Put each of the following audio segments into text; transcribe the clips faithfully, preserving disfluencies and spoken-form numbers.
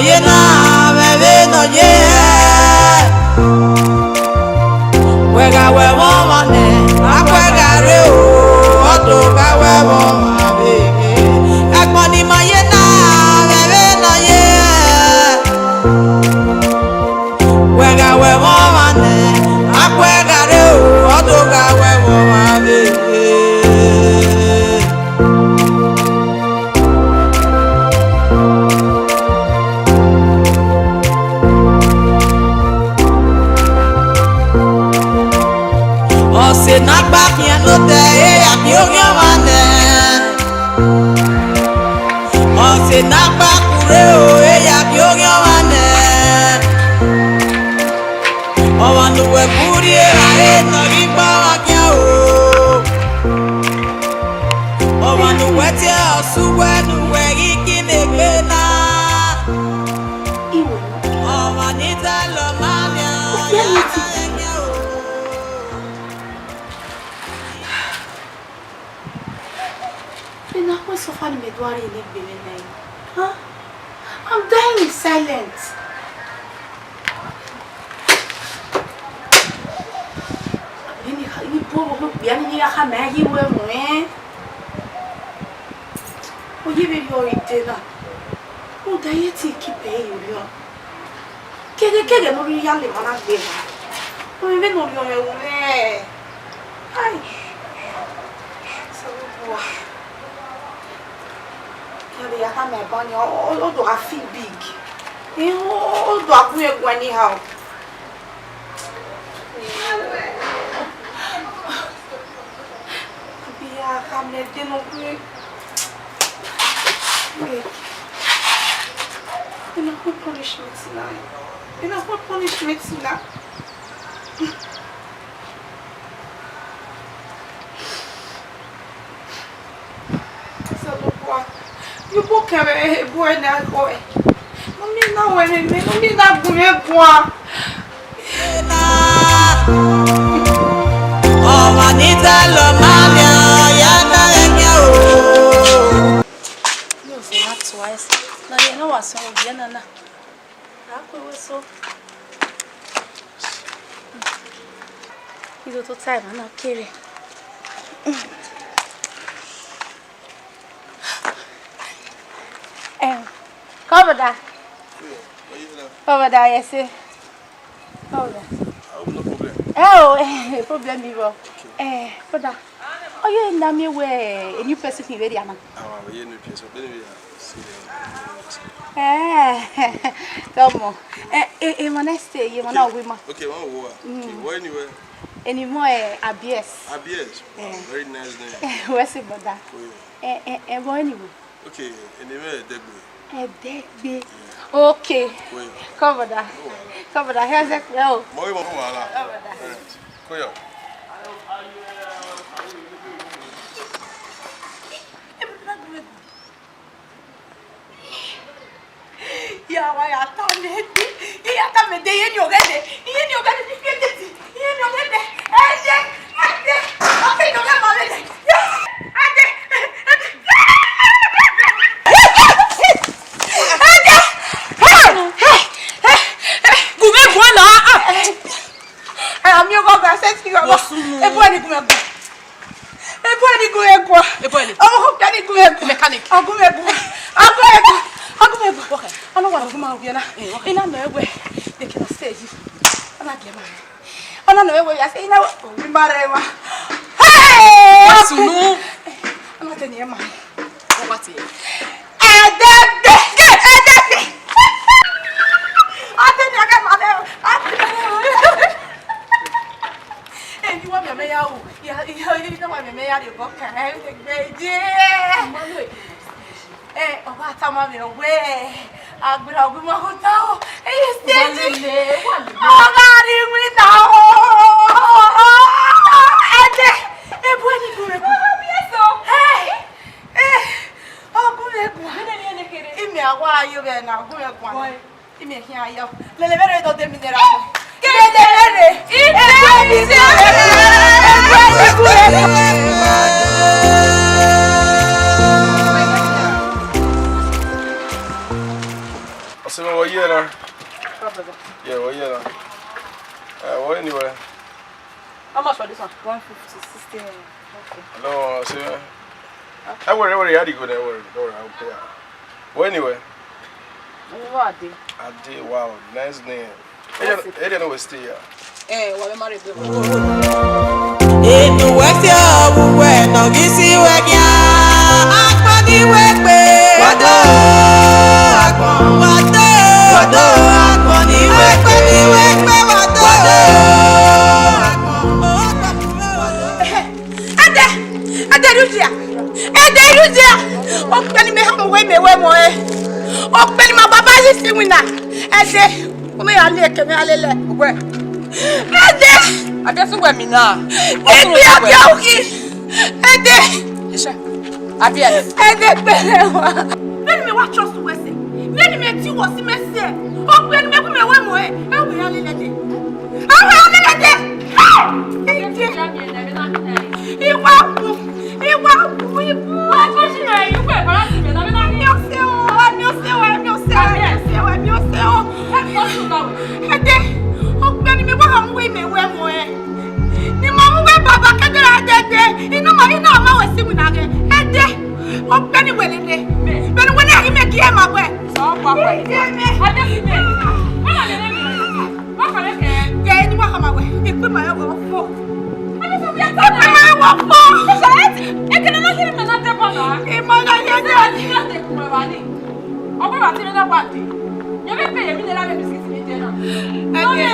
Ye na, mwẹ vbe nọ ye. Wẹ gha wẹ vbe ọmwa nẹ, a kuẹ gha rre o, ọ do gha wẹ vbe ọmwa vbe. Ẹgbọn ni ma ye na, mwẹ vbe nọ ye. Wẹ gha wẹ vbe ọmwa nẹ, a kuẹ gha rre o, ọ do gha wẹ vbe ọmwa vbe. Ọse ne a gba khian ne otọ ẹre ya khin oghian ọmwa nẹ. Ọse ne a gba kure o, e ya khin oghian ọmwa nẹ. Ọmwa ne uwẹ bu rhie ra re ne ọ ghi gba ọmwa khian o. Ọmwa ne uwẹ tie ọse uwẹ ne uwẹ ghi kin egbe na. Iwe. Ọmwa ni ta lọ ma nian, ya ta ẹgbẹn o. Vbene a khu suffer ne imẹ do rhie ne egbe mwẹ na, huh? I'm dying in silence. Vbene I kha, I bu ọvbokhan okpia ni ya khama ẹre ye iwe ẹmwẹ. Oyi vberriọ ọre I dee na. Rhunmwuda I te keep ẹre ye orhiọn. Kẹghẹ kẹghẹ ne ọ rhirhi ya lele emwa na gbe evba. Ọ mwẹ vbene orhiọn mwẹ ru nẹ. Ai. Osanobua. Ya vbe ya khama ẹban nii, ọ, ọ, ọ do gha feel big. Eh, ọ, ọ, ọ do gha gu mwẹ guan anyhow. Abi ya khama ẹdẹ ne ọ gu mwẹ. Enough with punishment now. Enough with punishment now. Osanobua, you book him, eh, boy, now, boy. Mommy, now, when me, mommy, now, boy, boy. Ọmwa ni ta lọ ma nian, ya ta ẹgbẹn o. Mi ò fẹ́ máa tù wá ẹsẹ̀. Lọ yẹ náà wà sọ òbí ẹ̀ náà náà. A kue wẹ so. Ido tota emwa na kere. Em, come brother. Come brother, yes sir. Come brother. I hope no problem. Eh, oh, eh, problem, bro. Okay. Eh, brother. Oh, you na me where a new person in area, man. Ah, we ye new person. Beni we are. Eh, come on. Eh, eh, eh, man, I say, you man, we ma. Okay, one over. Mm. Okay, where anywhere? Any more, eh, A B S. A B S. Wow, eh. Very nice name. Where's the brother? Oh, yeah. Eh, eh, eh, what anyway? Okay, anywhere, Degbe. Eh, Degbe. Yeah. Okay. Well. Come, brother. No wahala. Come, brother. Here's it. Oh. Mo, mo, mo, wahala. Come, brother. All right. Koya. Ya wa ya ta mẹ de, ya ta mẹ de, iye ni ọghẹdẹ, iye ni ọghẹdẹ, iye ni ọghẹdẹ, ẹyẹ, ẹdẹ, ọkẹ ni ọghẹ ma vbe dẹ, ẹdẹ, ẹdẹ, ẹdẹ, gu mwẹ guan na. Ara mi ọgọ ga sẹtin ọgọ. Ebu ẹni gu mwẹ guan. Ebu ẹni gu mwẹ guan. Ebu ẹni. Ọmọ kọ ẹni gu mwẹ guan. Mechanic. Ọgu mwẹ guan. Ọgu mwẹ guan. Ọgu mwẹ guan. Okay. Ọna wa gu ma wiẹ na. Eh, okay. Ina nọ ẹwẹ. They can stay you. Ọna gie ma. Ọna nọ ẹwẹ ya se ina owi ma rẹ wa. Hey! Wasunu. Ọna te ni ma. What? Ẹdẹgbẹ, ẹdẹgbẹ. Ọtẹn ni ọgẹ ma lẹ o. Eni wa mẹ mẹ ya o. Ya, ya, ya wa mẹ mẹ ya de bọ kan. Ẹdẹgbẹ je. Ẹ, ọ wa tama mwẹ wẹẹ, agbera ọghe ima hota o. Eye stage. Ọ gha rri iwinna o. Ẹdẹ, ebu ẹni gu mwẹ guan. Ẹ, ẹ, ọ gu mwẹ guan. Imẹ a wa yo vbe na, ọ gu mwẹ guan. Imẹ khian yọ. Lele vbe rre do de mi nẹ ra. Lele vbe rre. Ọ sẹ vbe Yeah, na. Yeah, well, yeah, na. Uh, well, anyway. How much for this one? One fifty, sixty naira. Okay. No, see, I worry, I worry, I go there, worry, don't worry, I'll pay. Well, anyway. What are they? Ade, wow, nice name. Ede no we stay here. Eh, wa ma re be. Enu wẹ si ọvbuwẹ ne ọ ghi si wẹ khian, agbọn ni wẹ gbe. Wado, agbọn, wado, wado, agbọn ni wẹ gbe, ni wẹ gbe, wado, wado, agbọn. Ẹdẹ, ẹdẹ Rudia, ẹdẹ Rudia, okpia ni mẹ hama wẹ mẹ wẹ mọ ẹ, okpia ni ma baba yi si winna, ẹdẹ. Ọ mẹ ya le ẹkẹ mẹ ya lele uwẹ. Ẹdẹ. Abiẹsi uwẹ mi na. Ẹdẹ, abiẹsi uwẹ. Ẹdẹ. Abiẹsi. Ẹdẹ gbẹrẹ wa. Vbene mẹ wa trust uwẹ sẹ, vbene mẹ tie uwẹ si mẹ sẹ, okpia ni mẹ gu mẹ wẹ mọ ẹ, ẹ wẹ ya lele ẹdẹ. Ẹ wẹ ya lele ẹdẹ. Ẹdẹ. Iwa wu, iwa wu, iwu. Ẹdẹ, okpia ni mẹ wa hama wẹ mẹ wẹ mọ ẹ. Ne ima mu wẹ baba kẹdẹ ra dẹdẹ, I na ma, I na ma wẹ si winna ghe. Ẹdẹ, okpia ni wẹ lele. Vbene wẹ na ghi mẹ gie ma wẹ. Sọ ọkpa ọkpa. Ẹdẹ mẹ. Ẹdẹ mẹ. Wẹ na lele mi. Wẹ kọrẹ kẹ. Ghe ni wa hama wẹ. Ikpe ma wẹ fo. Ikpe ma wẹ fo. Ekene na kiri mẹ na dẹ bọ na. Ima na ye dẹ. Ọ baba te ne na wa te. Yẹ vbe pe yẹ mi ne ra vbe bisikiti ne jẹ na. Ẹdẹ,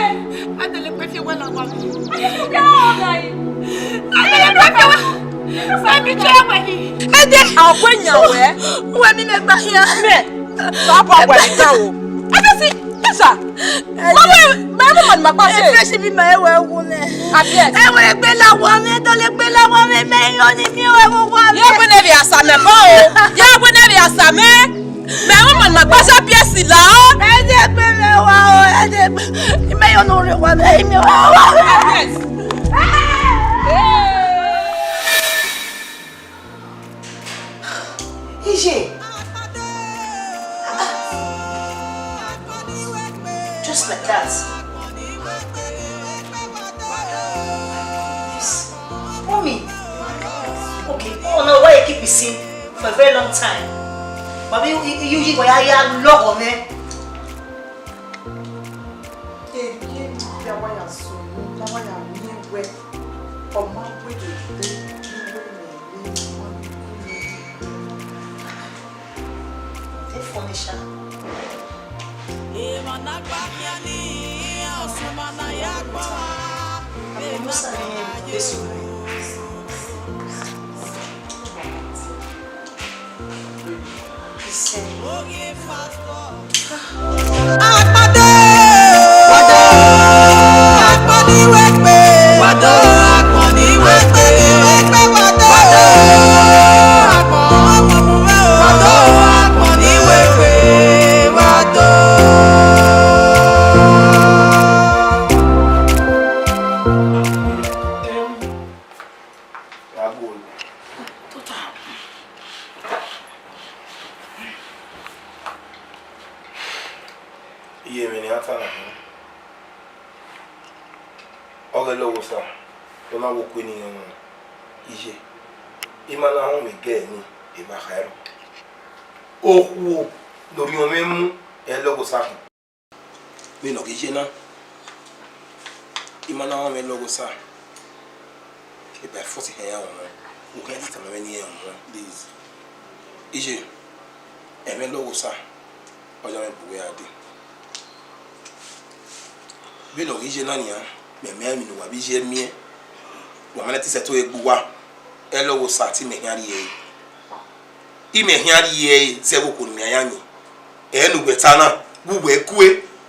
ẹdẹ lẹ kpe fi wẹ la wa mi. Ẹdẹ lẹ kpe fi wẹ. Sẹ mi jẹ wẹ yi. Ẹdẹ. A kwe yan wẹ. Wẹ mi mẹ gba hia. Mẹ. Sa bọ wẹ mi ta o. Ẹdẹ si. Isa. Mama, mama, mama, mama, mama. Ẹ fẹ si bi ma ẹ wẹ wu nẹ. Abi ẹ. Ẹ wẹ gbe la wa mẹ, dọ lẹ gbe la wa mẹ, mẹ yọ ni mi wẹ wu wa mẹ. Ye gbe ne bi asa mẹ bọ o. Ye gbe ne bi asa mẹ. Mẹ wọn mọ ma gbasa biẹ si la o. Ẹ jẹ pé mẹ wá o, ẹ jẹ pé mẹ yọ nọ rẹ wá mẹ, mẹ wá wá. Yes. Iye. Just like that. Yes. Mommy. Okay. Oh no, why you keep it same for a very long time? Baby, you, you, you, you, you, you, lọghọ mwẹ. Egie ni ya wa ya sunu, ya wa ya miẹn wẹ, ọ ma wẹ de de, ne wẹ mẹ re, ọ ma wẹ. Te furniture. Emwa na gba khian ni, ọsuma na ya gbọ. Amusa ni Jesu. Agbade. Wado. Agbani wegbe. Wado. Agbani wegbe. Agbani wegbe. Wado. Wado. Agbani wegbe. Wado. Iye, emwi ne a ta na hin, ọ ghẹ lọghọ Osa, ọ na wo oku ne irẹn wọn. Iye, ima na họn mwẹ gẹe ni, emwa khairọ. Okhuo ne Orhiọn mwẹ mu, ẹ lọghọ Osa khin. Vbene ọ ghi ye na, ima na họn mwẹ lọghọ Osa, by force hẹn ya wọn, u hẹn te tama mwẹ ne irẹn wọn. Please. Iye, ẹmwẹ lọghọ Osa, ọ ya mwẹ bu uwẹ ra dee. Vbene ọ ghi ye na nian, mẹ ma rẹn emwi ne uwa vbe iye miẹn, wa ma na te sẹtin gbe uwa, ẹ lọghọ Osa te imẹ khian rhie ẹre. Imẹ khian rhie ẹre zẹ vbe okhuo ne imẹ ya yin. Ẹ ne uwẹ ta na, vbe uwẹ kue,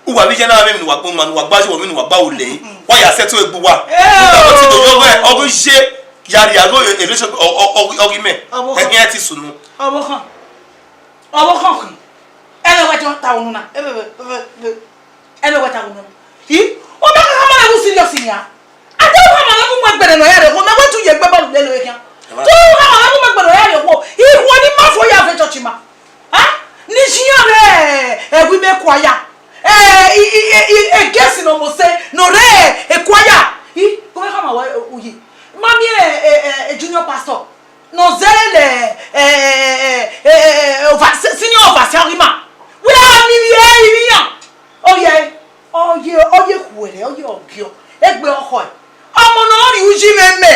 uwa vbe iye na mwẹ emwi ne uwa gbe ma, ne uwa gba ye, vbe emwi ne uwa gba ru lẹ, wa ya sẹtin gbe uwa. Uwa ti do yọ wẹ, ọ ghi ye, ya rhie ẹre, erriọ ọ ghi mẹ. Ọvbokhan. Ẹ khian te sunu. Ọvbokhan. Ọvbokhan khin. Ẹ vbe wẹ ta unu na. Ẹ vbe, vbe, vbe, vbe. Ẹ vbe wẹ ta unu na. I, u ma khama na wu serious nian. A te u khama na mu egbe ne ọ ya rre okhuo, mẹ wẹ te u ye egbe bọọlu lele ọre khian. Te u khama na mu egbe ne ọ ya rre okhuo. Ikhuo ni ma fo ya vbe church ma. Ha? Ni jian vbe ẹvbo imẹ kua ya. Ọva, si-, senior ọva, si ọghe ima. Wẹ a ni vbe ẹ, ivbi iran. Ọ ye, ọ ye, ọ ye khuẹrhẹ, ọ ye ọgiọ. Egbe ọkhọe. Ọmọ ne ọ rhie uyi mwẹ mẹ.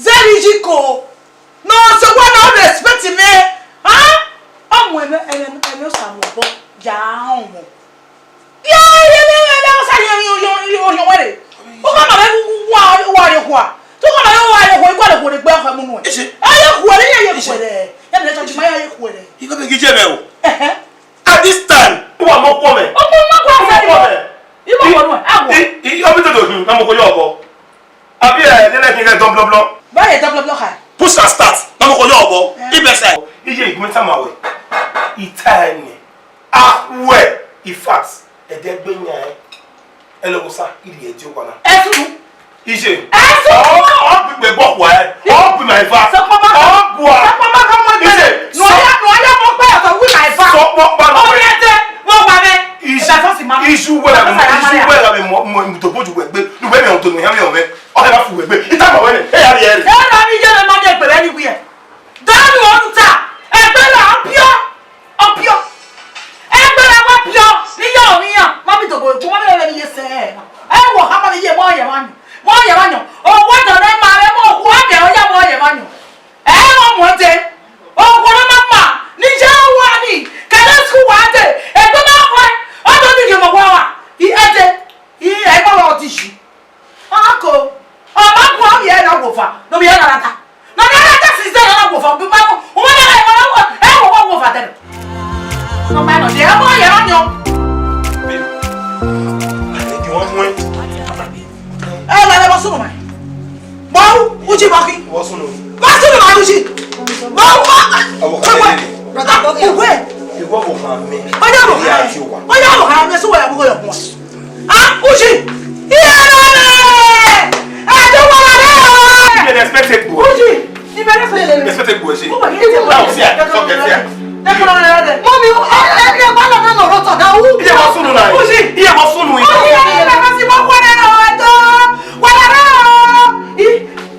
Zẹvbe iyiko. Ne ọ sẹ owa ne ọ respect mwẹ. A? Ọ mu ẹmwẹ, ẹmwẹ, ẹmwẹ Osamuobọ ya rọnmwọ. Ye, ye, ye, ye, ye, Osa, ye, ye, ye, ye, ye, ye, wẹre. U gha ma vbe wa, wa ye khua. Tu gha ma vbe wa ye khua, i gua ye khua ne egbe ọkhọe mu nuẹn. Ese. A ye khuẹrhẹ, ye, ye khuẹrhẹ. Ye mẹ church ma ye khuẹrhẹ. I gha bẹghe iye mwẹ o. Ẹhẹn. At this time, u wa mọ ọkhuọ mwẹ. Ọkhuọ mwẹ, ọkhuọ mwẹ. Ọkhuọ mwẹ. I mọ ọkhuọ nuẹn, a wọ. I, i, ọ bi dodo hin, na mọ ọkhuọ yọ ọbọ. Abi ẹ, nene khin ghẹ dọn blọblọ. Ba ye dọn blọblọ kha. Push and start, na mọ ọkhuọ yọ ọbọ. Eh. I bẹsẹ. Iye igun tama wẹ. I ta ẹre nẹ. Akhuẹ, in fact, ẹdẹ gbe yan ẹn. Ẹlọghosa, I rhie ẹdẹ owa na. Ẹsunu. Iye. Ẹsunu. Ọ, ọ gbe igbe gbọ khua ẹ. Ọ gbe ima eva. Sọkpọma. Ọ gua. Sọkpọma kọmọ iye. Iye. Nọ ya, nọ ya mọ pé ọ̀tọ̀ wí ima eva. Sọkpọma. Ọ yẹ tẹ, wọ́n wà mẹ́. Iye. Ẹ̀dá sọ́ọ̀sì máa. Iye wẹ̀ la mi, iye wẹ̀ la mi mọ, mọ, mọ, dobo ju wẹ̀ gbé. Lu wẹ̀ mi ọ̀dọ̀ nù, ya mi ọ̀rẹ́. Ọ hẹ bá fu wẹ̀ gbé. Ita ma wẹ̀ ni. Ẹ ya ri ẹ ri. Ẹ ra mi yẹ mẹ ma mi ẹgbẹ̀rẹ̀ ni wí ẹ. Danu ọnu ta, ẹgbẹrẹ ọpiọ, ọpiọ. Ẹgbẹrẹ wa piọ, ni ya ọmọ iran, ma mi dobo egbe, ma mi rẹ ni ye sẹ ẹ. Ẹ wọ ha ma ni ye mọ yẹ wa ni, mọ yẹ wa ni. Owa dọ ne ma rẹ mọ, owa dẹ ọ ya mọ yẹ wa ni. Ẹ wọ mu ẹdẹ, owa ne ma ma, ni ya wa ni, kẹdẹ sukuu wa dẹ, egbe ma kọ ẹ, ọ dọ ni ye mọ wa wa, i ẹdẹ, i ẹ ma wa ọdiji. Ako, ọ ma gu avbe ẹre na wofa, ne ovbi ẹre na da. Ne ọ na da si zẹ na wofa, bi ma, u ma na, ẹ, ẹ, ẹ, ẹ, wofa dẹ. Ọ ma nọ, ẹ, ọ ya ra yọ. Ẹ, la, la, vbọ sunu ma. Vbọ, uji vbọ khin. Vbọ sunu. Vbọ sunu ma, uji. Vbọ, vbọ. Awọ ka lele. Brother, come here. Uwe. Ìwọ wo ha mi? Oya wo ha mi. Oya wo ha mi, so wa ya wo yo. Ah, uji! Iye na re! Ẹ do wala re o! Iye na expect egbe. Uji! Ni bẹrẹ fẹ lele. Expect egbe ṣe. Mo wà ní ìjẹun. Now, see, fuck it, see. Ẹ kọ́ lọ́wọ́ rẹ. Mọ́mí, ẹ, ẹ, ẹ, wàhálà náà lọ̀rọ̀ tọ̀ dá wú. Iye wọ sunu na. Uji! Iye wọ sunu. Uji, ẹ, ẹ, ẹ, ẹ, sì mọ́ wọlé rẹ o, ẹ tó. Wọlé rẹ o. I,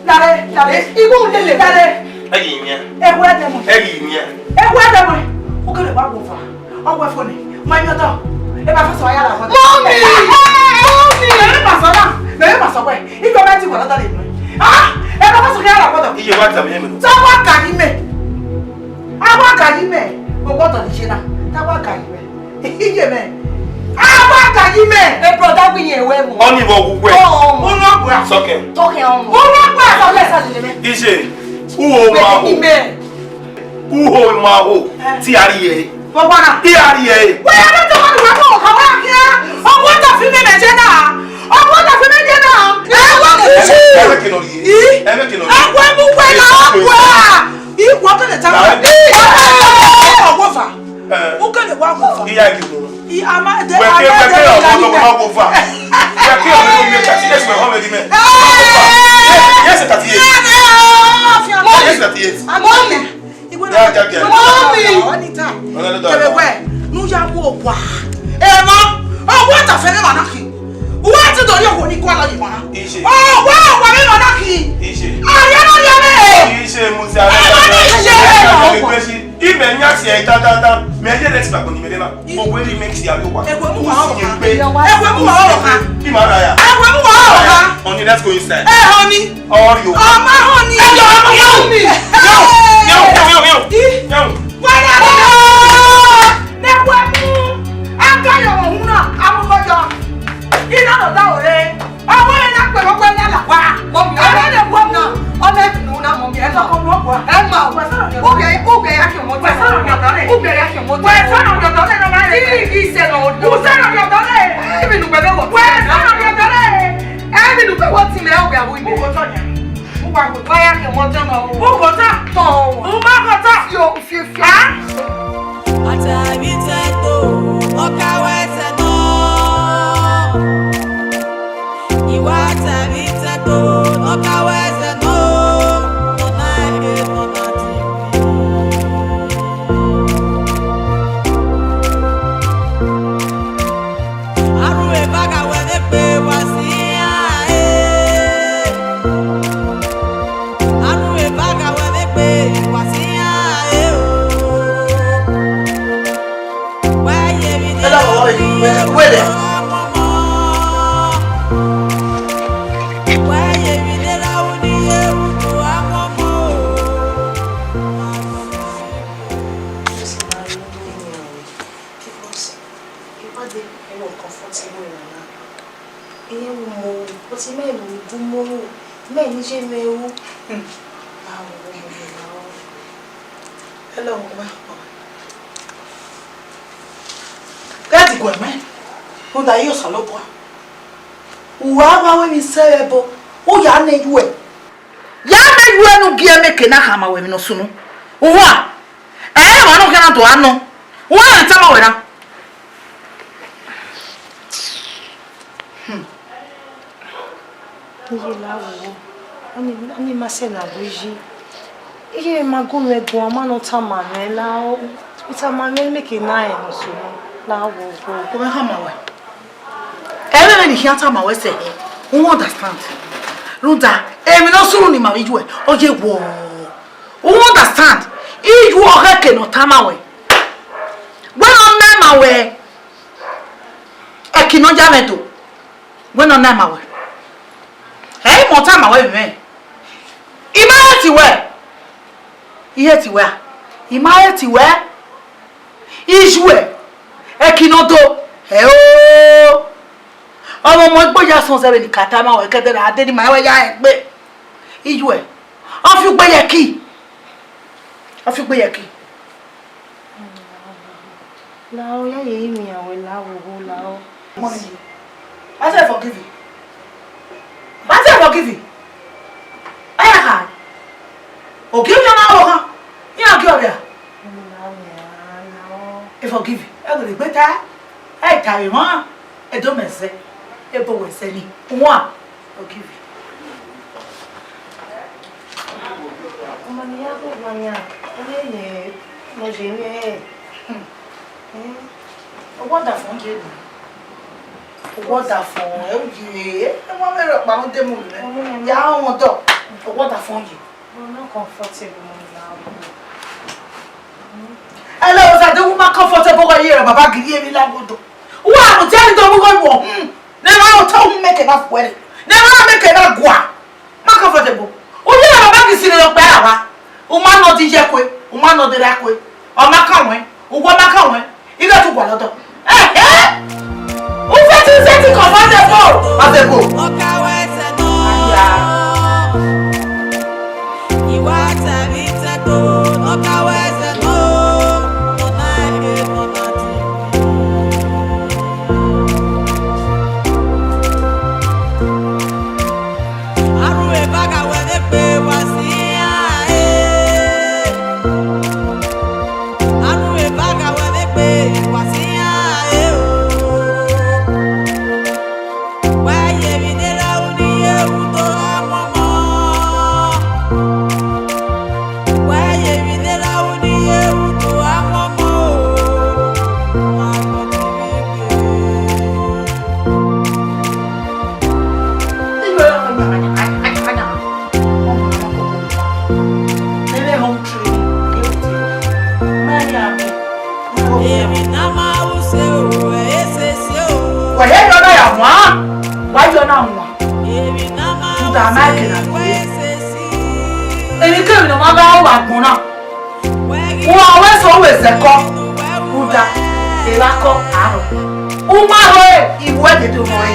dare, dare. Igbó lele. Dare. Ẹ yìí ni ẹ. Ẹ wọ ẹ dẹ mọ. Ẹ yìí ni ẹ. Ẹ wọ ẹ dẹ mọ. O kẹlẹ wa wo fa. Ọ wẹ fo ni, ma yan tọ. Ẹ bá fẹsọ̀ ayára wọn. Mọ́mì! Mọ́mì! Mẹ̀rẹ̀ pàṣọ náà, mẹ̀rẹ̀ pàṣọ wẹ̀, ìjọba ti wà lọ́tọ̀ lè mọ̀. Ah! Ẹ bá fẹsọ̀ kí ara gbọ́dọ̀. Iye wa tàbí ẹ̀mí. Táwa kà yín mẹ́. Àwa kà yín mẹ́. Mo gbọ́dọ̀ ní ṣe náà. Táwa kà yín mẹ́. Iye mẹ́. Àwa kà yín mẹ́. Ẹ brọ̀dá gbìyànjú ẹ̀wẹ̀ mọ̀. Ọ ní ìwọ wúwẹ́. Ọmọ. Ó rán pẹ́. Sọ́kẹ̀. Tọ́kẹ̀ ọmọ. Ó rán pẹ́. Àtọ́lẹ̀ sàlẹ̀ mẹ́. Iye. Uwo ma ho. Uho ma ho, ti a ri ẹre. Baba na. Ti a ri ẹre. Wẹ ya dọtọ ma nuwa ko ka wa kia. Ọmọ ta fi mẹ mẹ je na. Ọmọ ta fi mẹ je na. Ẹ wa ku si. Ẹ mẹ ke nọ ri. Ẹ mẹ ke nọ ri. Ẹ wẹ mu wẹ la wa. I wa kele ta. Ọwọ fa. U kele wa wọ fa. Iya ki ko. I ama de. Wẹ ke, wẹ ke ọmọ tó ma wọ fa. Wẹ ke ọmọ tó yẹ thirty years wẹ home di mẹ. Yes, thirty years. Yes, thirty years. Mọ́mì. Mọ́mì. Ọ̀nà ló dá ọ̀nà. Kẹ̀lẹ̀ wẹ̀, nu ya mú òkú a. Ẹ mọ, ọwọ́ àtàfẹ́ mẹ́wàá náà kì í. Wọ́n ti dọ̀rí òkú ní kú àlọ́ yìí mọ́ra. Iṣẹ́. Ọwọ́ ọ̀pọ̀ mẹ́wàá náà kì í. Iṣẹ́. Ààrẹ náà yọ mí. Iṣẹ́ mo ti ààrẹ. Ẹ bá mi ṣe é. Ẹ bá mi ṣe é. Ibẹ̀ ni a ṣe ẹ̀ dáadáa. Mẹ yé lẹ ti gbàgbọ́ ní mẹ́lẹ́mà. Gbogbo eré mẹ́kì sí àlọ́ wa. Ẹ̀wẹ̀ mú wàá ọ̀hún. Pé ẹ̀wẹ̀ mú wàá ọ̀hún. Kí màá ra yà? Ẹ̀wẹ̀ mú wàá ọ̀hún. Honey, let's go inside. Ẹ honey. Ọ̀rì o. Ọmọ honey. Ẹ yọ ọmọ yọ. Yọ, yọ, yọ, yọ, yọ. Ih. Yọ. Wọ́n yà lọ. Ẹ̀wẹ̀ mú. Akáyọ̀ ọ̀hún náà, àwọn ọmọ yọ. Iná lọ dá òre. Ọmọ yẹn náà pẹ̀lú ọgbẹ́ ní àlàpà. Mọ̀mí, ọmọ yẹn lè wọ́ náà. Ọmọ yẹn nù náà, mọ̀mí, ẹ máa. Ẹ máa. Ó bẹ̀rẹ̀, ó bẹ̀rẹ̀ yá kí ọmọ tẹ̀. Ó bẹ̀rẹ̀ yá kí ọmọ tẹ̀. Kí ni kí ṣe lọ ọdún? Ó sẹ́nà ọ̀dọ́ lẹ̀. Ẹ mi nù pẹ̀lú wọ̀. Wẹ̀ sẹ́nà ọ̀dọ́ lẹ̀. Ẹ mi nù pẹ̀lú wọ̀ tì mẹ́, ó bẹ̀rẹ̀ àwọn ìbò. Ó kọ́ tọ̀ yẹn. Ó wà kó. Wáyà kí ọmọ tẹ̀ náà. Ó kọ́ tà. Tọ̀. Ó má kọ́ tà. Fi o, fi o, fi o. Á? Atẹ̀bí tẹ̀tò, ọkà wẹ̀sẹ̀ náà. Ìwà atẹ̀bí tẹ̀tò, ọkà wẹ̀sẹ̀ náà. Ọ̀nà ẹ̀kẹ́ tọ̀nà ti rí. Arhu eva gha wẹ vbe kpe wa si iran, eh. Arhu eva gha wẹ vbe kpe wa si iran, eh, oh. Wẹrẹ. Because, iwade, I were comfortable in my life. Iye wu mo ru, but I ma ru gu mo ru, I ma ni ye mwẹ ru. Hmm. Wa wo mo vbe na o. Hello, wa. Ghẹ diguẹ mwẹ, rhunmwuda iye Osanobua. U wa wa wẹ emwi sẹ vbe ẹbo, u ya nẹ yuẹ. Ya nẹ yuẹ ne u gie mẹ ke na khama wẹ emwi ne ọ sunu. Uwa, ẹ i re emwa ne ọ khian na do a nọ. Uwa na tama wẹ na. Hmm. Iye la wo, ani, ani ma sẹ na gbe yi. Iye ma gu mwẹ guan, ma nọ tama mwẹ la o. I tama mwẹ mẹ ke na rẹn ne ọ sunu la wo. Ko mẹ khama wẹ. Ẹmwẹ mwẹ ne I khian tama wẹ sẹ, u understand. Rhunmwuda, emwi ne ọ sunu ne ima vbe iyuẹ, ọ ye wọ. U understand? Iyu ọghe ke ne ọ tama wẹ. Wẹ ne ọ na ima wẹ, ẹki ne ọ ya mwẹ do. Wẹ ne ọ na ima wẹ. Ẹ i mẹ ọ tama wẹ vbe mwẹ. I ma he ti wẹ. I he ti wẹ a? I ma he ti wẹ. Iye, ẹki ne ọ do, ẹ o. Ọmọ ọmọ egbe ya sọn zẹ vbene I ka tama wẹ, kẹdẹ ra de ne ima wẹ ya rẹn gbe. Iye, ọ fi ugbe ye ẹki. Ọ fi ugbe ye ẹki. Lao, ya ye emian wẹ lao, lao. Money. I say forgive you. I say forgive you. Aya kha. Ogie yọ na ro khan. Iran gie ọrhia. Lao, lao. I forgive you. Ẹ gele gbe ta. Ẹ ta emwa. Ẹ do mẹ zẹ. Ebo wẹ zẹ ni. Uwan. Forgive you. Ọmọ ne I ya gu owa yan, ọ rẹn ne ọ ye mwẹ rẹn. Hmm. Eh, ọwọdafọn ye nẹ. Ọwọdafọn, ẹ u ye, ẹ wa vbe rhọkpa ne ọ de mu mwẹ. Ya rọnmwẹ odọ, ọwọdafọn ye. Mo no comfortable, mo na wo. Ẹlẹ Osa de wu ma comfortable gha ye ra baba giri emwi la wodo. Wa mu dia ni do wu gho wo. Hmm. Ne ma otọ wu mẹ ke na fuẹre. Ne ma mẹ ke na gua. Ma comfortable. U ye na baba giri sirri rhọkpa ra wa. U ma nọ di ye kue, u ma nọ de ra kue. Ọ ma kan wẹ, u wẹ ma kan wẹ. Ighe tu gualọ dọ. Eh, eh. U fẹ ti se ti comfortable. Comfortable. Aya. Wa ya yọ na ya wan, wa yọ na wan. Uda ma ke na ye. Emwi kemwi ne ọ ma gha ru agbọn na. Uwa wẹ sẹ wẹ zẹ kọ, rhunmwuda, evba kọ arọ. U ma rhọre, I wẹ dede u rhọre.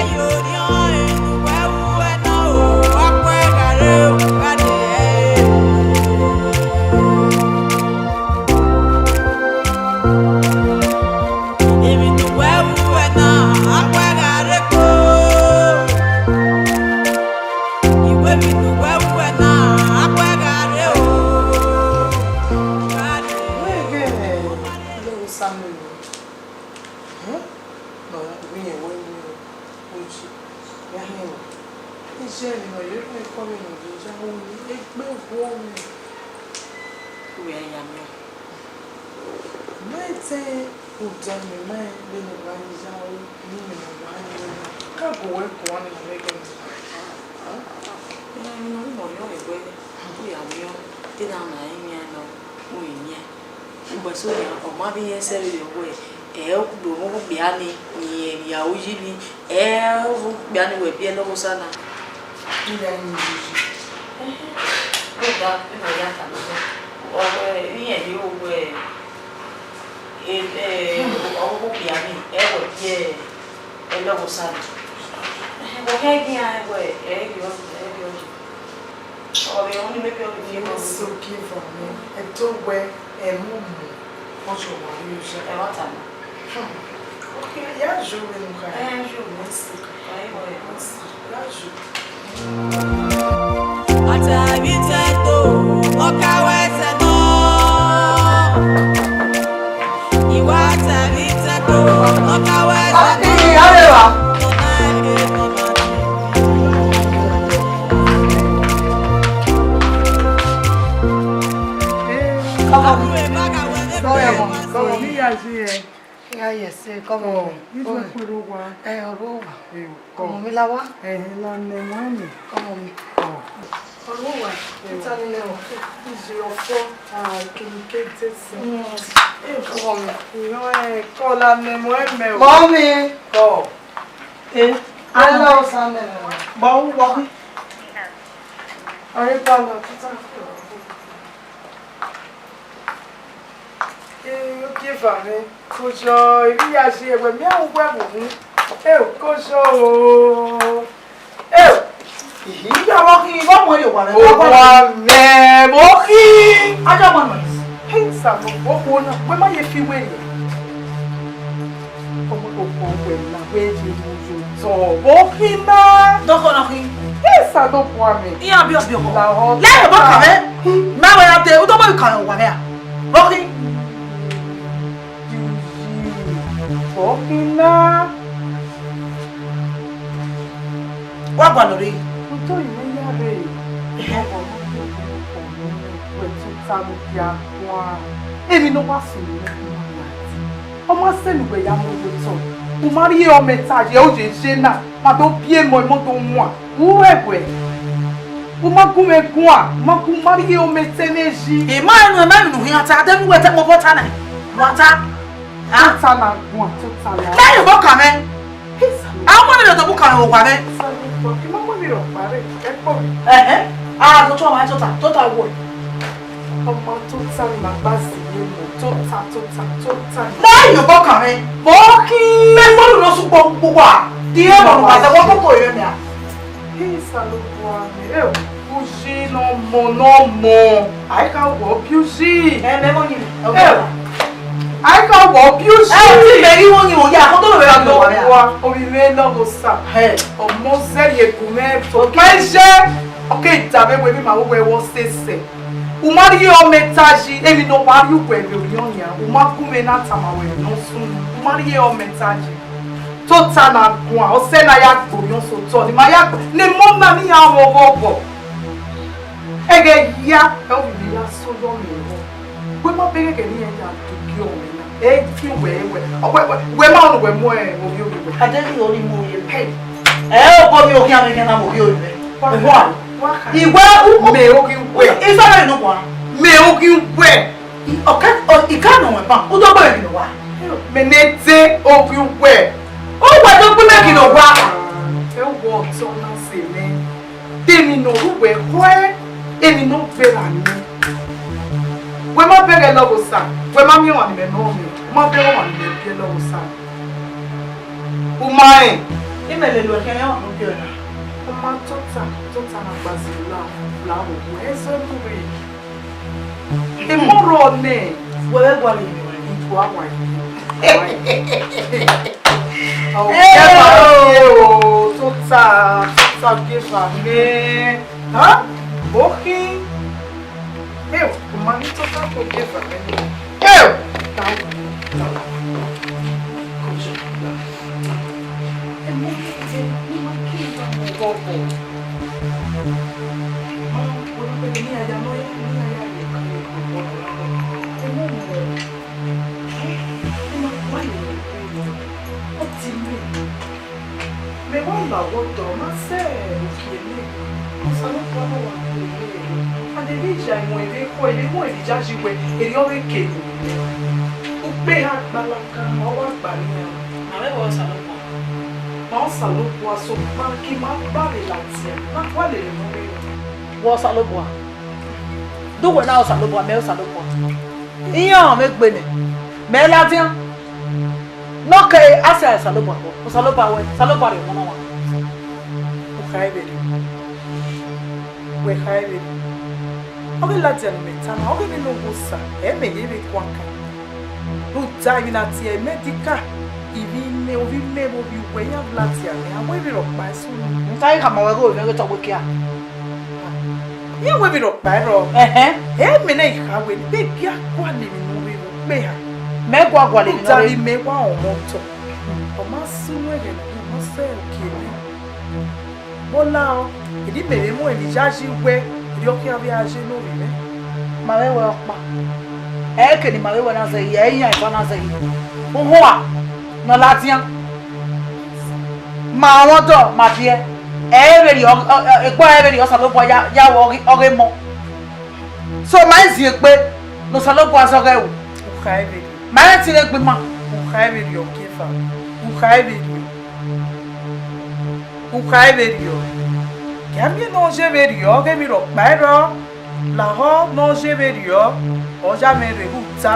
Wẹ ghẹ lọ Samuel o. Hẹn? Nọ ya vbe irẹn wẹ vbe oji, ya hẹn wẹ. Iye emwi ne ọ ye rre ekọ vbe ne ọ ye ya ru ni, egbe vbuọ mwẹ. Wẹ ya miẹn. Mẹ te rhunmwuda ne ima rẹn vbene wa ya ru ne imẹ ne wa ye na, ka gu wẹ guan ne imẹ vbe gẹ nẹ. Emwi ne ọ rre nọ yọ vbe wẹ, u ya miẹn, te na na rinmwian nọ, u rinmwian. Ugbẹn so nian, ọ ma vbe irẹn sẹ vberriọ wẹẹ, Ẹ, okpia ni, ne ya ru yi ni, ẹ, okpia ni wẹ biẹ lọghọ Osa na. Iran ni yi. Ẹhẹn. Rhunmwuda, ẹmwẹ ya tama wẹ, ọ wẹ, iran ye ru wẹ, e, e, ọ wẹ okpia ni, ẹ wẹ biẹ lọghọ Osa na. Ẹhẹn, wẹ hẹ gi iran wẹ, ẹ, ẹ, ọ, ẹ, ọ, Ọvbehe ọnii, maybe ọ ghi viọ. Ẹ so give am, ẹ do wẹ ẹmwẹ ọmọ, ọ sẹ ọmwa rhie oya. Ẹmwata nọ. Hmm. Okay, ya yo vbene u kha. Ẹ, yo, mẹ si. Ẹ, ẹ, mẹ si. Ya yo. Atẹvbitẹto, ọ ka wẹ ẹsẹ nọ. Iwa atẹvbitẹto, ọ ka wẹ ẹsẹ nọ. Ati, arẹra. Come on. Come on, come on. Come on. Yeah, yes, eh, come on. Oh, this one for Owa. Eh, Owa. Eh, come on, mi la wa. Eh, la ne mo ni. Come on, mi. Oh. Owa, ita ni ne o. Is your phone. Ah, can you get this? Mm. Eh, come on, mi. No, eh, call la ne mo me. Mommy. Oh. Eh, ala o sa ne. Ba u wa. Are pa la, ita. Ee, ogieva mwẹ, kojọ, emwi ya ye wẹ, mẹ uwẹ vbe uhunmwu. Eo, kojọ o. Eo. Ihi, ya vbe ọ khin, vbe ọ mu ẹre owa mwẹ? Owa mwẹ, vbe ọ khin. Ajọ mọ nọ. Hei, Samuel, okhuo na, wẹ ma ye fi wẹ rriọ. Ọmọ koko wẹ na, wẹ ye mu yo tọ, vbe ọ khin na? Dọkọ nọ khin. Hei, Samuel, bua mwẹ. Iran biọ biọ. La ọ. Lẹ ẹbọ kan mwẹ. Ma wẹ ya te, u tọ bọ kan owa mwẹ a. Vbe ọ khin. Vbe ọ khin na? Wa gualọ rre. Utọ yi ne ya rre. Ehẹn. Ọmọ ne wẹ tota ne u dia guan. Emwi ne ọ wa sunu ne u ma ya. Ọ ma sẹ ne uwẹ ya mu owo otọ. U ma rhie ọmọ ẹta ye, u ye ye na, ma do biẹ emọ, emọ do wan. U ru ẹguẹ. U ma gu mwẹ guan, u ma gu, u ma rhie ọmọ ẹta mwẹ yi. I ma rẹn nu, I ma rẹn nu khian ta, de ne uwẹ te mobọ ta nẹ. Wa ta. Tota na guan, tota na. Lẹyìn ọmọ kan mẹ. A mọ ni lọ tọ bu kan owa mwẹ. Ẹhẹn. A, tota wa, tota, tota wo. Ọmọ tota ni ma gba si ye mo, tota, tota, tota. Lẹyìn ọmọ kan mẹ. Mo kí. Mẹ gbọdọ lọ sukpọ gbogbo a. Di ẹ mọ wa, ẹ wọ koko yẹn ni a. Hei, Osanobua mwẹ, ẹ, uyi ne ọmọ ne ọmọ, a i ka wọ biẹ uyi. Ẹ, mẹ mọ ni. Ẹ, a i ka wọ biẹ uyi. Ẹ, ti mẹ ghi wọ ni, oya, ko to lo vbe ra mi wa. Osanobua, ovbi mwẹ ne ọghe Osa. Ẹ. Ọmọ zẹrriọ egu mwẹ, okpa iye, ọ ke da vbe wẹ emwi ma vbe wẹ wọ sẹsẹ. U ma rhie ọmọ ẹta yi, emwi ne ọ wa rhie uwẹ vbe orhiọn nian, u ma gu mwẹ na tama wẹ ne ọ sunu, u ma rhie ọmọ ẹta yi. Tota na guan, ọ sẹ ne a ya gbe orhiọn sẹ otọ, ne ima ya gbe, ne emọ na ne iran mwẹ ọghọghọ. Ẹghẹ hia, ẹ ovbi mwẹ ya sẹ oyọ mwẹ rọ. Wẹ ma bẹghe ẹghẹ ne iran ya do gie ọmọ na, ẹ fi wẹ wẹ, wẹ, wẹ, wẹ ma nọ wẹ mu, ẹ, ovbi ovbi wẹ. A deghẹ ọ rhie mu ovbi wẹ. Ẹ, obọ mi okhian mwẹ khian na mu ovbi ovbi wẹ. Wa, wa, wa kha. Iwẹ u, mẹ oghi wẹ. Ifa na nọ wa. Mẹ oghi wẹ. I, ọ ka, ọ, I ka nọ wẹ ban, u do gbe ghi nọ wa. Mẹ ne de oghi wẹ. U wẹ do gbe ghi nọ wa. Ẹ wọ ọtọ na sẹ mẹ. De emwi ne ọ ru wẹ khọe, emwi ne ọ gberra nẹ. Wẹ ma bẹghe lọghọ Osa, wẹ ma miẹn ọmwa ne imẹ nọ miẹn, u ma bẹghe ọmwa ne imẹ biẹ lọghọ Osa. U ma rẹn. Imẹ lele uwẹ khian, iran ọmwa ne u biẹ na. U ma tota, tota na gba zẹ la, la vbe owa, ẹ zẹ mu rre. Emọ rrọọ nẹ. Wẹ vbe gualọ emwi wa ni. Wa wa yi. Ọ, ẹ, tota, tota bieva mẹ. Ha? Okhi. Eo, u ma ni tota ko bieva mẹ ni. Eo! Ta wo, ta wo. Kojọ. Emọ, emọ, emọ, emọ, emọ, emọ. Ma, wẹ ma bẹghe ne iran ya nọ, ne iran ya ye okan ye okan. Emọ, emọ. Ẹ, emọ, wa ye okan. Ọ ti mẹ. Mẹ wa la wọ dọ, ma sẹ ogie nẹ. Osanobua ne wa kue nẹ. A de vbe ya emọ eve kọ, emọ eve yayi wẹ, erriọ vbe kere. Ukpe ha gbala kan, ọ wa Ma vbe wẹ Osanobua. Ma Osanobua, sokpan gie ima gba vbe ladian, na gualọ emwi ne ọ rre. Wẹ Osanobua. De uwẹ na Osanobua, mẹ Osanobua. Iran mwẹ egbe nẹ, mẹ ladian. Ne ọ ke a sẹ Osanobua kọ, Osanobua wẹ, Osanobua rhie ọmọ na wa. U kha vbe rhie. Wẹ kha vbe rhie. Ọ ghi ladian ne imẹ tama, ọ ghi vbe ne ọ ghe Osa, ẹ mẹ ye vbe guan kan. Rhunmwuda emwi ne a tie medical, ivbi imẹ, ovbi imẹ vbe ovbi uwẹ, iran ladian nẹ, a wẹ vberriọ ọkpa ẹse unu. N ta khama ruẹ ghe ovbi mwẹ ghe tọ wẹ kia. Iran wẹ vberriọ ọkpa ẹrọ. Ẹhẹn. Ẹ mẹ na I kha wẹ, vbe gie a gualọ emwi ne ọ rre vbe ukpe ha. Mẹ gua gualọ emwi ne ọ rre. Rhunmwuda vbe imẹ wa ọmọ otọ. Ọ ma sunu ẹghẹ ne ọ ma sẹ ogie mwẹ. Vbe ọ la ọ, eni mẹ vbe mu emwi yayi wẹ, erriọ khian vbe a ye ne ovbi mwẹ. Ma vbe wẹ ọkpa. Ẹ ke ne ima vbe wẹ na zẹghi, ẹ iran eva na zẹghi. Uhunmwu ne ọ ladian. Ma mwẹ ọdọ, ma biẹ. Ẹ i vberriọ, ọ, ọ, egbe ọre vberriọ Osanobua ya, ya wẹ ọghe, ọghe emọ. So, ma i zin egbe ne Osanobua zẹ ọghẹ ru. U kha i vberriọ. Ma i rẹn ẹtin egbe ima. U kha i vberriọ, Ogieva. U kha i vberriọ. U kha i vberriọ. Gie a miẹn ne ọ ye vberriọ, ọghe emwi rhọkpa i rrọọ. Lahọ ne ọ ye vberriọ, ọ ya mwẹ rre rhunmwuda,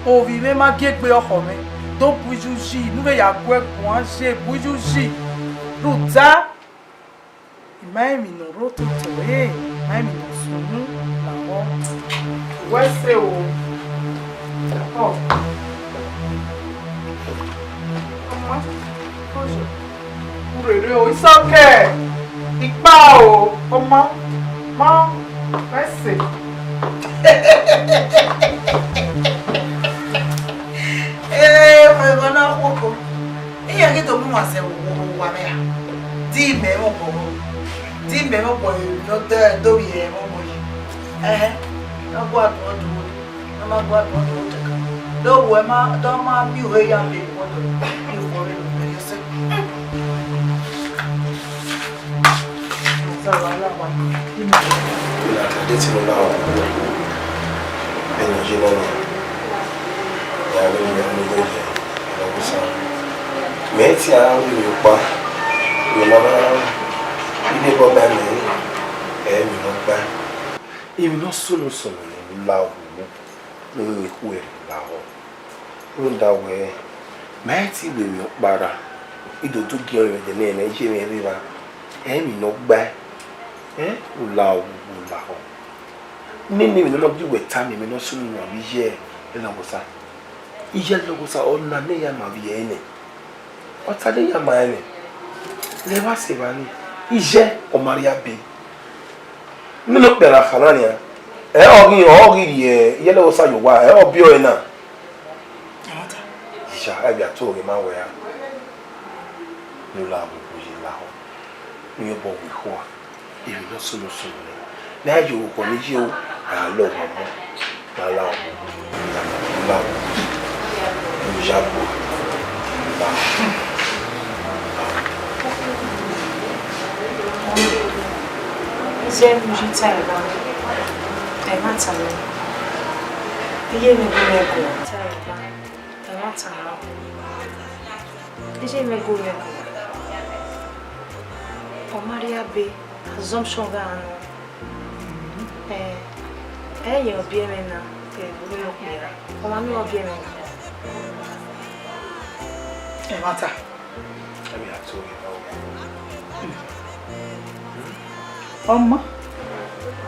ovbi mwẹ ma gie egbe ọkhọ mwẹ, do bu iye uyi, ne u vbe ya gu ẹre guan ye bu iye uyi. Rhunmwuda, I ma rẹn emwi ne ọ rre ototọ ẹre, I ma rẹn emwi ne ọ sunu lahọ. Wẹ ẹse o. Ọ. Ọma, oye. U rere o, isọkẹ. Ikpa o, ọma. Ma, wẹ ẹse. Ee, ọmọ na khuoko. Iran ghi do mu uwa zẹ vbe owa mwẹ ra? Di mẹ mwẹ obọ vbọ? Di mẹ mwẹ obọ ne ọ do vbe ẹmwẹ obọ yi? Ẹhẹn, ne ọ gua dun ọdọ, ne ọ ma gua dun ọdọ, de ọ wẹ ma, de ọ ma miẹn ure ya vbe vbọ dọ, miẹn ure vbe vbe ẹse. Ina kade ti nọ na ọ, ẹni ọ ye nọ nọ, ya vbe miẹn ọmọ igho yẹ, ẹnọ Osa. Mẹ i tie aro vbe ọkpa, mẹ ma na ide bọba mẹ, ẹ mẹ nọ gba. Emwi ne ọ sunu sunu ne u la ohu ne u ghi khu ẹre lahọ. Rhunmwuda wẹẹ, ma i tie vbe emwi ọkpa ra, I do do gie ọnrẹn vbe ẹdẹ nẹ, ne I ye mwẹ rre evba, ẹ i emwi ne ọ gbae, ẹ, u la ohu, u la ohu. Nene emwi ne ọ ma gie uwẹ tama emwi ne ọ sunu ne uwa vbe iye ẹlọghọsa. Iye ẹlọghọsa, ọna ne I ya ma vbiẹ ẹre nẹ. Ọ ta ne I ya ma rẹn nẹ. Ghẹ vba sẹ evba nii, iye ọ ma rhie abe. Nene okpia ne a kha na nian, ẹ ọ ghi, ọ ghi rhie iye ẹlọghọsa ye owa, ẹ ọ biẹ ọre na. Iya, ẹ vbe a to ghe ma wẹ ra. Ne u la vbe ohu ye lahọ, ne u ye obọ vbe ikhua, emwi ne ọ sunu sunu nẹ. Ne a ye orukhọ ne I ye ru, a lọ vbe ọmọ, ne a la vbe ohu, ne a la vbe ohu, ne u ya gbe ohu. Iye ne u yi ta ẹre ba, ẹmwata nọ. Iye ne u gu mwẹ guan ta ẹre ba, ẹmwata nọ. Iye mwẹ gu mwẹ guan. Ọ ma rhie abe, assumption gha nọ. Ẹ, ẹ yẹn ọ biẹ mwẹ na, ẹ, vbe okpia, ọ ma miẹn ọ biẹ mwẹ na. Ẹmwata. Ọma.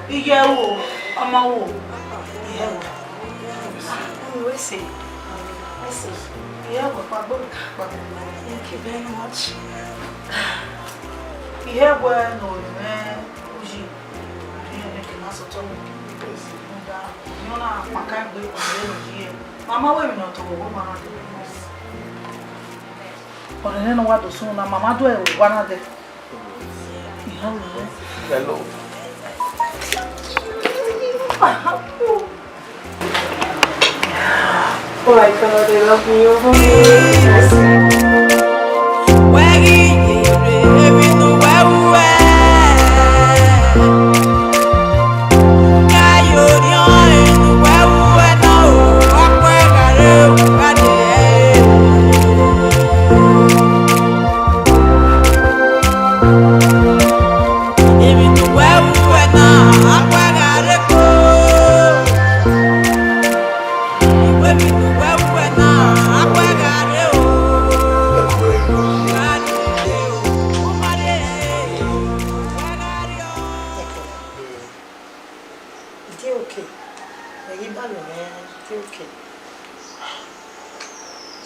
Iye wo, ọma wo. Iye wo. Wẹ ẹse. Wẹ ẹse. Iye wo, kpagbo, kpagbo. Thank you very much. Iye wo no me uyi. Iye ne ke na sọtọ wo. Yes. Nda, ni ona kpaka egbe, iye no iye. Mama wẹ mi no to wo ma na de. Ọnrẹn ne ọ wa do sunu na, mama do ẹre owa na dẹ. Hello. Oh my God, I love you.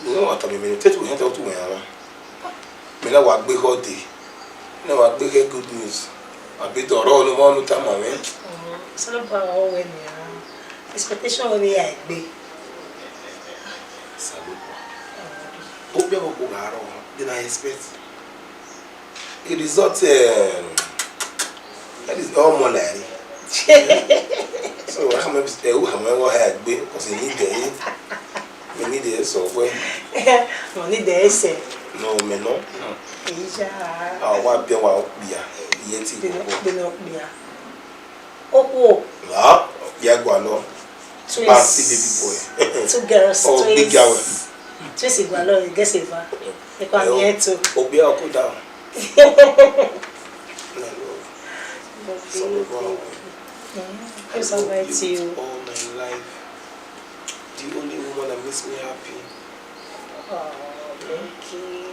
No, wa tama mẹ, te tu hẹn, te tu hẹn ara. Mẹ na wa gbe khọ dee. Mẹ na wa gbe khẹ good news. Abi dọrọ ne ọmọ nu tama mwẹ. Osanobua ọ wẹ nian. Expectation ne ya egbe. Osanobua. Okpia vbe okhuo gha rrọọ, de na expect? E result, eh, that is all more like. So, how much, eh, who am I gonna hire gbe? 'Cause he need the, he need the so well. Mo need the essay. No, me no. Iya. Ah, wa bia wa okpia. Iye ti gbogbo. Bino, bino okpia. Okhuo. Ah, okpia gualọ. Twins. Bouncy baby boy. Two girls, oh, twins. Big girl. Twins gualọ, I guess eva. Ekpa mi eto. Okpia ọkọ da. Osanobua. Mm, I love you with all my life. The only woman that makes me happy. Oh, thank you.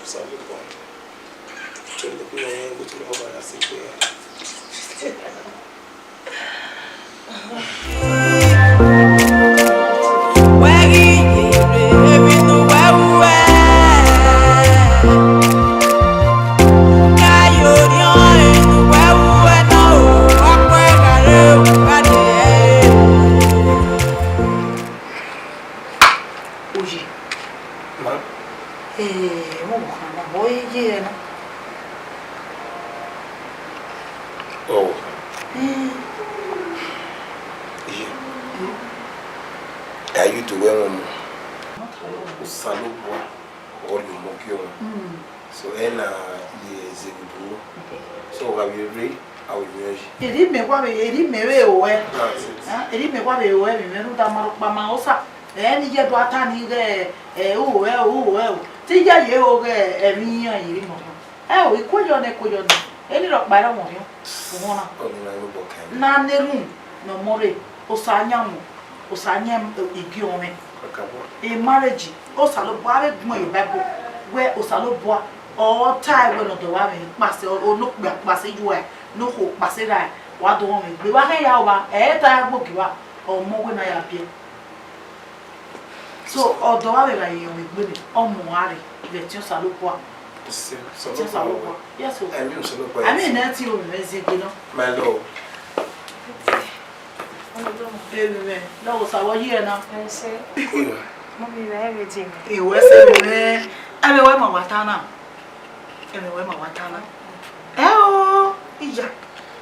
Osanobua. Tell me, go to the other side. Oye. Ma? Eh, mo khan na, mo ye na. Oh. Eh. Iye. Eh. Ka yu do wẹ wọn mu. Osanobua, ọ rhie ọmọ gie ọmọ. Mm. So, ẹ na ye zẹ vbe duro. So, ọ gha vbe rre, a vbe miẹn yi. Erha imẹ wa vbe, erha imẹ vbe ruẹ. That's it. Ah, erha imẹ wa vbe ruẹ, vbe mwẹ rhunmwuda ma rhọkpa ma Osa. Ẹ ne I ye do ta ni ighẹ, ẹ, u ruẹ o, u ruẹ o. Te I ya ye ro ighẹ ẹmwẹ iran ye rre mẹ ọmọ. Ẹ o, I kueyọ nẹ, I kueyọ nẹ. Eni rhọkpa ẹre ọmọ orhiọn, uhunmwu na. Ọni na ye obọ kan. Na ne erhunmwu ne ọmọ rre, Osa yan mu, Osa yan igie ọnrẹn. Kakabọ. E marriage, Osanobua vbe gbẹn ye Bible, wẹ Osanobua, ọ tae wẹ ne ọdọ vbe amwẹ kpasẹ, ọ, ne okpia kpasẹ iyuẹ, ne okhuo kpasẹ erha, wa do mwẹ egbe. Vbe a khẹ ya ova, ẹ i ta ya gbe ogie evba, ọmọ wẹ ne a ya biẹ. So, ọdọ vbe a vbe gha ye ọmọ egbe nẹ, ọmọ a rre, vbe ẹtin Osanobua. Ẹtin Osanobua. Yes, o. Ẹmwẹ Osanobua. Ẹmwẹ ne ẹtin ovbi mwẹ zẹ egbe nọ. My love. Emwi mwẹ, lọghọ Osa vbe ọ yi ẹre na. Ẹ sẹ. Mummy, wẹ ẹ vbe die mwẹ. Ewẹ sẹ emwi mwẹ. Ẹmwẹ wẹ ma wa ta na. Ẹmwẹ wẹ ma wa ta na. Ẹ o, iya.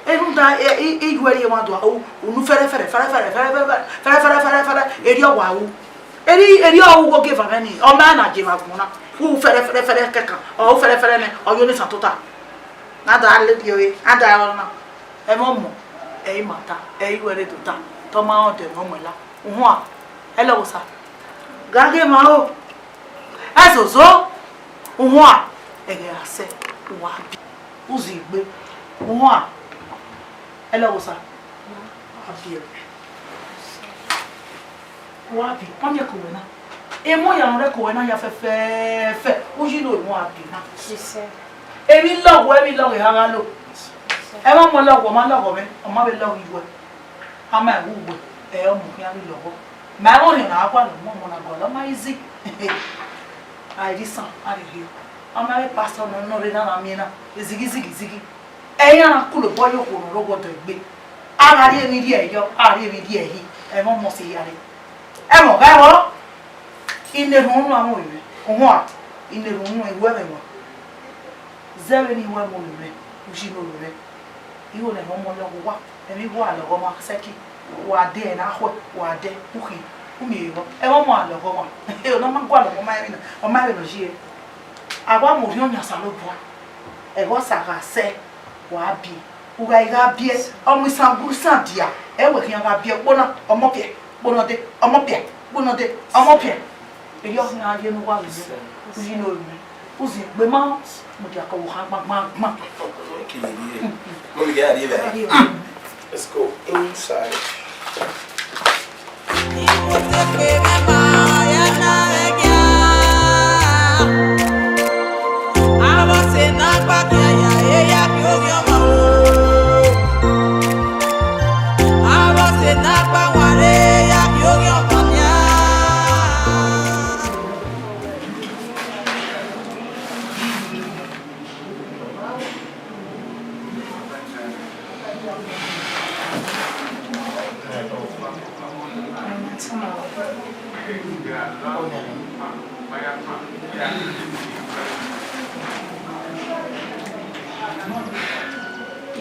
Erhunmwuda, e, i, i yu ẹre ye mwa do ru, unu fẹrẹ, fẹrẹ, fẹrẹ, erriọ wa ru. Erriọ, erriọ ru wo gie eva mwẹ ni, ọ ma na je vbe agbọn na. U fẹrẹ, fẹrẹ, fẹrẹ kẹkan, ọ ru fẹrẹ, fẹrẹ nẹ, ọ ye onisan tota. Na da lele ọre, na da rọ na. Ẹmwẹ ọmọ, ẹ i ma ta, ẹ i ru ẹre tota, te ọ ma rẹn ọdẹ ne ọ muẹn la. Uhunmwu, ẹ lọghọ Osa. Gha ghe emwa o. Ẹzozo, uhunmwu, ẹghẹ ra sẹ, uwa bi, u zẹ egbe, uhunmwu, ẹ lọghọ Osa, uwa bi ẹre. Uwa bi, ọ miẹn ke owẹ na. Emọ ya ne ọ rre ke owẹ na ya fẹfẹẹfẹ, u yi ne emọ a bi na. Emwi lọghọ, emwi lọghọ eha gha lo. Ẹmwẹ ọmọ lọghọ, ọ ma lọghọ mwẹ, ọ ma vbe lọghọ iwẹ. A ma wu wẹ, ẹ, ọmọ khian vbe lọghọ. Ma ẹmwẹ ọnrẹn na gualọ, ọmọ, ọmọ na gualọ, ọ ma easy. A i rre isan, a rhie rhie. A ma vbe pastor nọ, nọ rre na na miẹn na, ezighi, zighi, zighi. Ẹ i ra na kulo obọ ye okhuo ne ọ rre owa ọdọ egbe. A gha rhie emwi rhie ẹyọ, a rhie emwi rhie ẹhi, ẹmwẹ ọmọ sẹ iyare. Ẹmwẹ ọghe ẹvbo, I na erhunmwu unu amwẹ ovbi mwẹ, uhunmwu, I na erhunmwu unu iwẹ mwẹ wa. Zẹ vbene I wẹ mwẹ ovbi mwẹ, uyi ne ovbi mwẹ. Igho ne ẹmwẹ ọmọ lọghọ uwa, ẹmwẹ igho a lọghọ ọmwa sẹki, wa dẹ ẹre ne a khuẹ, wa dẹ, u khin, u miẹn eghọ. Ẹmwẹ ọmọ a lọghọ ọmwa, ọ na ma gualọ ọmwa ẹmwẹ na, ọ ma vbe nọ yi ẹre. A wa mu orhiọn yan Osanobua, ẹghẹ Osa gha sẹ, wa biẹ. U gha i gha biẹ, ọ mu isan gu isan dia, ẹ wẹ khian gha biẹ kpona, ọmọ piẹ, kpona ọde, ọmọ piẹ, kpona ọde, ọmọ piẹ. Erriọ khian ye ne uwa vbe, u yi ne ovbi mwẹ. U zẹ egbe ma, mudia ke ọvbokhan gbangban gban. Let's go inside.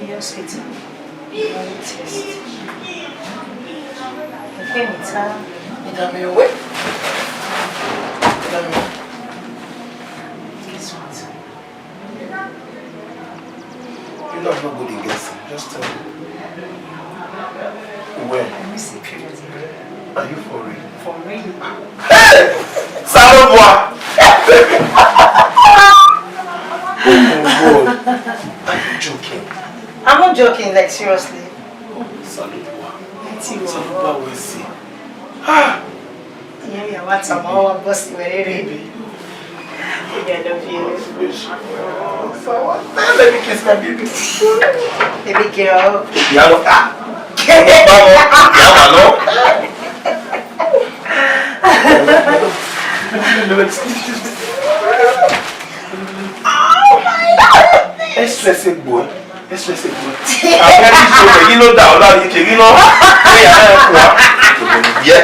Yes, sweetie. Very tasty. Okay, Mita. Madam, you wait. Madam, you. Guess what? You know I'm not good in guessing. Just tell me. Where? Let me see pictures. Are you for real? For real. Hey! Salobua! Oh my God. Are you joking? I'm not joking, like, seriously. Oh, Salobua. Let's see. Salobua, we see. Ah! Yeah, yeah, what's up? Our boss, where are you? I love you. Let me kiss my baby. Baby girl. Yeah, no. Ah. Baba, yeah, no. Oh my God. Ẹ stress egbe. Ẹ stress egbe. Àwọn ẹni ṣe èyí ló dà ọ́ lára ike yìí náà. Bẹ́ẹ̀ yà náà kú wa. Yẹ.